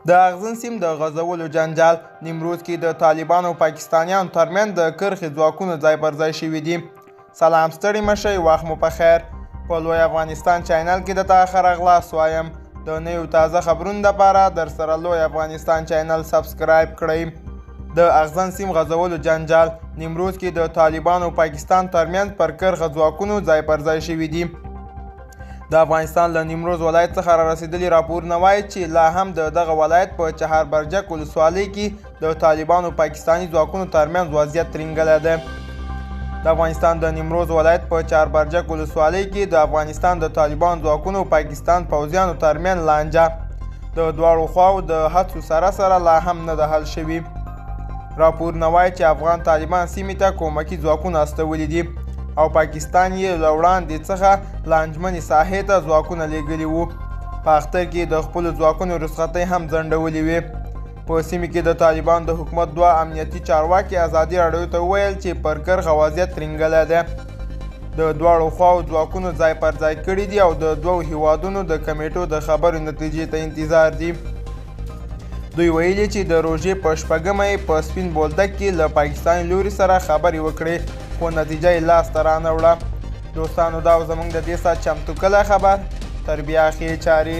د اغزن سیم د غځولو جنجال، نیمروز کې د طالبانو او پاکستانیانو ترمنځ د کرښې ځواکونه ځای پر ځای شوي دي. سلام، ستړي مشئ، وخت مو په خیر. په لوی افغانستان چینل کې د تا ښه راغلاست وایم. د نویو تازه خبرونو دپاره در سره لوی افغانستان چینل سبسکرایب کړئ. د اغزن سیم غځولو جنجال، نیمروز کې د طالبانو او پاکستان ترمنځ پر کرښه ځواکونو ځای پر ځای شوي دي. د افغانستان له نیمروز ولایت څخه را رسېدلي راپورونه وایي چې لا هم د دغه ولایت په چهاربرجک ولسوالۍ کې د طالبانو او پاکستاني ځواکونو ترمنځ وضعیت ترینګلی دی. د افغانستان د نیمروز ولایت په چهاربرجک ولسوالۍ کې د افغانستان د طالبان ځواکونو او پاکستان پوځیانو ترمنځ لانجه د دواړو خواو د هڅو سره سره لا هم نه ده حل شوې. راپورونه وایي چې افغان طالبان سیمې ته کومکي ځواکونه استولي دي او پاکستان یې له وړاندې څخه لانجمنې ساحې ته ځواکونه لیږلي وو. په اختر کې د خپلو ځواکونو رخصتۍ هم ځنډولې وې. په سیمې کې د طالبانو د حکومت دوه امنیتي چارواکي ازادي راډیو ته وویل چې پر کرښه وضعیت ترینګلی دی. د دواړو خواو ځواکونو ځای پر ځای کړي دي او د دوو هیوادونو د کمیټو د خبرو نتیجې ته انتظار دي. دوی ویلي چې د روژې په شپږمه یې په سپین بولدک کې له پاکستاني لوري سره خبرې وکړې، خو نتیجه یې لاسته رانه وړه. دوستانو، دا زموږ د دې ساعت چمتو کلی خبر. تر بیا ښې چارې.